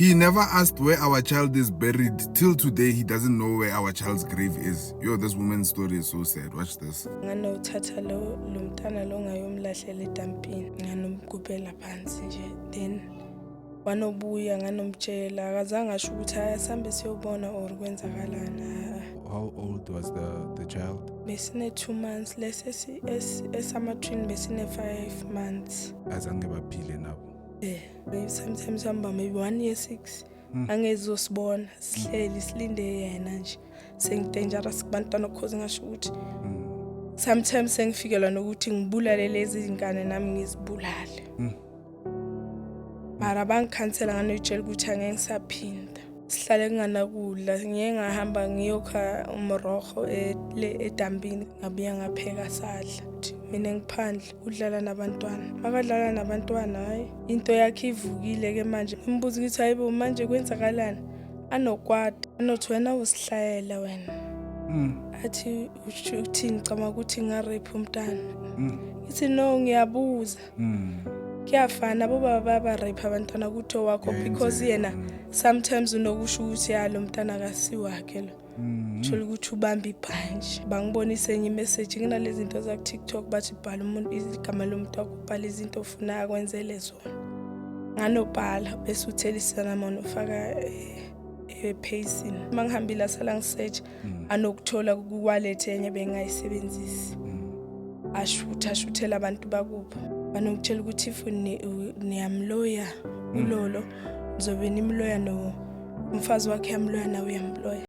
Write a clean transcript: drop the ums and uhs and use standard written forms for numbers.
He never asked where our child is buried. Till today, he doesn't know where our child's grave is. Yo, this woman's story is so sad. Watch this. Nganothatha lo mntana lo, ngayomlahlela edampini, nganomgubhela phansi nje. Then wanobuya, nganomtshela, akazange asho ukuthi hayi, asambe siyobona or kwenzakalani. How old was the child? Besine 2 months lesi esama-twin, besine 5 months. Azange baphile nabo? Maybe sometimes hamba maybe 1 year 6, angezosibona sihleli silinde yena nje. Sengi-dangerous kubantwana, cause ngasho ukuthi sometimes sengifikelwa nokuthi ngibulale lezi zingane, nami ngizibulale. Mara bangikhansela, nganoyitshela ukuthi angeke ngisaphinda. Sihlale kunganakudla. Ngiye ngahamba ngiyokha umroho le edambini, ngabuya ngapheka, sadla. Mina ngiphandle, udlala nabantwana, makadlala nabantwana, hayi, into yakhe ivukile-ke manje. Ngimbuza ukuthi, "Hayi bo, manje kwenzakalani?" Anokwata, anothi, "Wena usihlayela wena." Athi, "Uthini? Cabanga ukuthi nga-rape umntana?" Ngithi, "No, ngiyabuza." Kuyafana, bobaba bayaba-rape abantwana ukuthi owakho, because yena sometimes unokusho ukuthi ya, lo mntana akasiwakhe lo. Thola ukuthi ubamba ibhantshi. Bangibonise enye i-message kunalezi zinto zaku-TikTok, bathi bhala umuntu igama lomuntu wakho, ubhala izinto ofuna akwenzele zona. Nganobhala bese uthelisana mona, ufaka epheyisini. Uma ngihambile, asala ngi-search, anokuthola ku-wallet enye bengayisebenzisi. Ashutha, ashuthela abantu bakubo, banokutshela ukuthi if niyamloya ulolo, nizobe nimloya no umfazi wakhe, yamloya, nawe uyamloya.